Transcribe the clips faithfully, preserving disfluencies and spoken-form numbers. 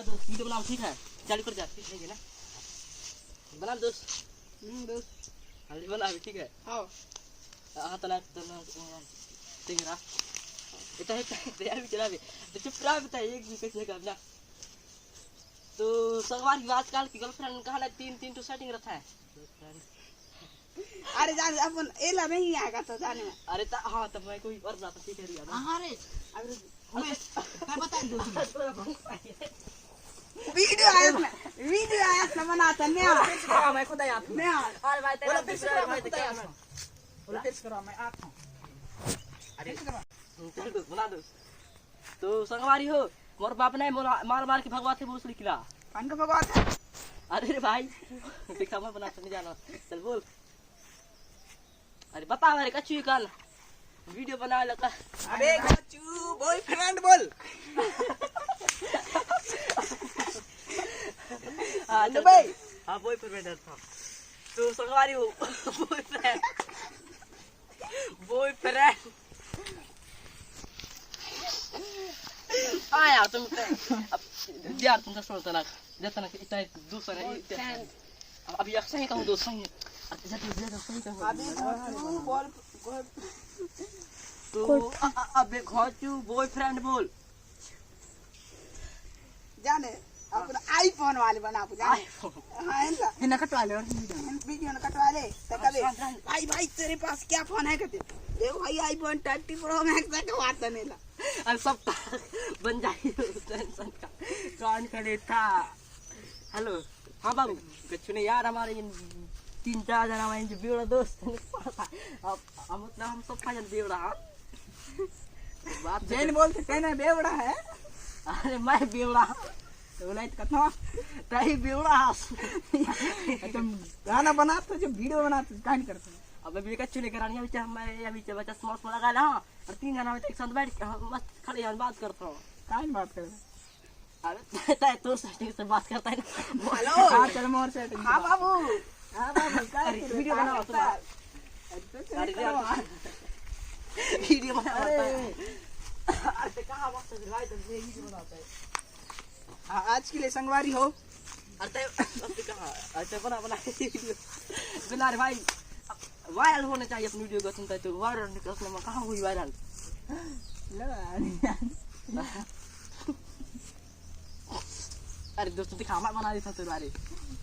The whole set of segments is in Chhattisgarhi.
दोस्त, वीडियो बनाओ, ठीक है? चालू कर जा, ठीक है ना? बना दोस्त। हम्म, दोस्त। हाँ, बना अभी, ठीक है? हाँ। हाँ, तो ना, तो ना, ठीक है ना? इतना ही तो यार भी चला दे। तो चुप रहा, बता, एक भी कुछ नहीं करना। तो संगवारी, आजकल की गर्लफ्रेंड कहा ना, तीन, तीन तो सेटिंग रहता है। अरे जान, अपन एला नहीं आएगा तो जाने में। अरे ता, हाँ, तब मैं कोई और बात ठीक है रिया ना। हाँ रे, अरे मैं, मैं बता दूँ तुम्हें। वीडियो आया ना, वीडियो आया ना, बना था, मैं आ। फिर से करो, मैं खुद ही आता हूँ। मैं आ। अरे भाई, तेरा बोलो, फिर से दूसरा करो, भाई, मैं खुद ही क्या आता हूँ। बोलो, फिर से करो, मैं आता हूँ। अरे, फिर से करो। चल दो, बना दो। तो संगवारी हो, मोर बाप ने मोला मार मार के भगवा थे, बोस निकला। कौन का भगवा था? अरे रे भाई, देखा मैं बना नहीं जाना। चल बोल। अरे बता, अरे कछु कल वीडियो बना लगा। अबे घोचू, बॉयफ्रेंड बोल। हाँ, हेलो चल, भाई। चल। हाँ, बॉयफ्रेंड था। तो संगवारी हो, बॉयफ्रेंड, बॉयफ्रेंड। हाँ यार, तुम अब यार, तुम चश्मा उतारा, जतना कि इतना दूसरा है, इतना। अब, अब ये सही कहूँ, दोस्त, सही है। अच्छा, जब, जब सही कहूँ। अबे घोचू, बोल, बोल। तो, अ-, अ-, अबे घोचू, बॉयफ्रेंड बोल। जाने, अपना iPhone वाले बना को जाने। iPhone। हाँ, है ना? है ना, कटवा ले और वीडियो। वीडियो ना कटवा ले, तो हाँ, कबे, हाँ, हाँ। "भाई, भाई, तेरे पास क्या फोन है?" कहते, "देखो भाई, iPhone thirty Pro Max है, कमाता नहीं ला।" अरे सब बन जाए टेंशन का। कौन करे था? हेलो, हाँ बाबू, कुछ नहीं यार, हमारे इन तीन चार जना हमारे जो बेवड़ा दोस्त हैं, अब हम उतना हम सब खा जाते बेवड़ा, हाँ। बात तो जैन कर- बोलते कहना बेवड़ा है। अरे मैं बेवड़ा, तो बोला तो कतना तही बेवड़ा। तुम गाना बनाते जो वीडियो बनाते काहे नहीं करते? अब अभी कच्चू लेकर आनी है, अभी हम, अभी बच्चा स्मॉल स्मॉल लगा ना, और तीन जना में तो एक साथ बैठ के हम मस्त खड़े हैं, बात करता हूँ। काहे नहीं बात करते? अरे, तय, तय, तोर सेटिंग से बात करता है ना। हेलो। हाँ, चल, मोर सेटिंग से हाँ, बात। बाबू। हाँ, बाबू, का अरे, कर रहे? वीडियो बनाओ, कहाँ तुम्हारा। करता है? अरे, तो अरे, चल, यार, करो। वीडियो बनाओ, अरे। बताओ। अरे, तो कहाँ बात कर रहा है? तो ये वीडियो बनाता है। हाँ, आज के लिए संगवारी हो। अरे, तय, अब तो कहाँ? अरे, तय, बना, बना। बना रे भाई। वायरल होना चाहिए अपनी वीडियो को, सुनता है तो वायरल निकलने में कहाँ हुई वायरल? लो, अरे। अरे दोस्तों, दिखा, मैं बना देता तेरे बारे।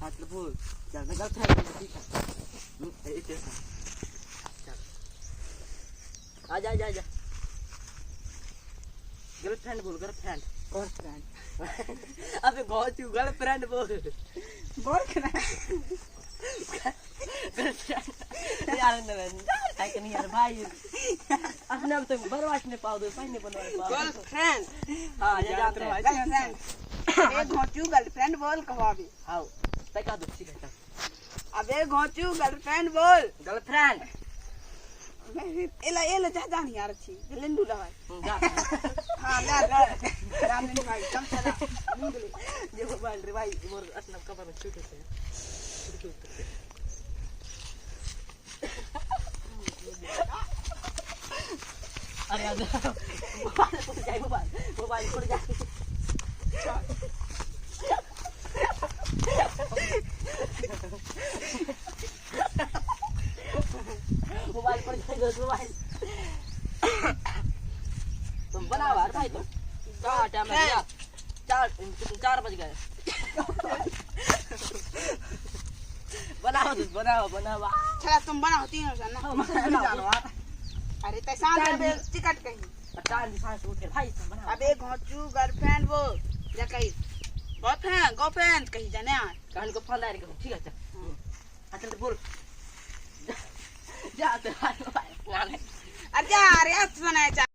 हाँ, चल बोल। चल, मैं गलत है, ठीक है। हम्म, ए, ए, कैसा? चल। आजा, आजा, आजा। गर्लफ्रेंड बोल, गर्लफ्रेंड। गर्लफ्रेंड। अबे बहुत ही गर्लफ्रेंड बोल। गर्लफ्रेंड। गर्लफ्रेंड। यार, नहीं, नहीं, नहीं, नहीं, नहीं, यार भाई। अपने आप तो बर्बाद नहीं पाओ, दो सही नहीं बनवा पाओ। गर्लफ्रेंड। हाँ, ये जान रहे हैं। गर्लफ्रेंड। ए घोंचू, गर्लफ्रेंड बोल, कहो अभी। हाँ, तय कह दो, ठीक है, चल। अबे घोंचू, गर्लफ्रेंड बोल। गर्लफ्रेंड। एला, एला, जा, जा नहीं यार, अच्छी। लेंडू ला भाई। हम्म, जा। हाँ, ले, ले। जा, लेंडू भाई, चल, चल, लेंडू ले। ये मोबाइल रे भाई, मोर असनम कमर में छूटे से। अरे यार, मोबाइल फूट जाए, मोबाइल, मोबाइल फूट जाए। मोबाइल फूट जाए, दोस्त, मोबाइल। तुम बनाओ यार भाई, तुम। क्या टाइम है यार? चार, चार बज गए। बनाओ, बनाओ, बनाओ। चला, तुम बनाओ, तीनों जन ना। हम नहीं जानो, हाँ। अरे, तैसा चार अबे दिन। टिकट कहीं। चार दिन सांस उठे, भाई, तुम बनाओ। अबे, घोंचू, गर्लफ्रेंड वो, जा कही। गर्लफ्रेंड, गर्लफ्रेंड कही जाने यार। कान को फोन डायरेक्ट करो, ठीक है, अच्छा। हाँ। अच्छा, तो बोल। जा, जा, तो भाई, भाई, अरे, जा, अरे, आज बनाया, जा।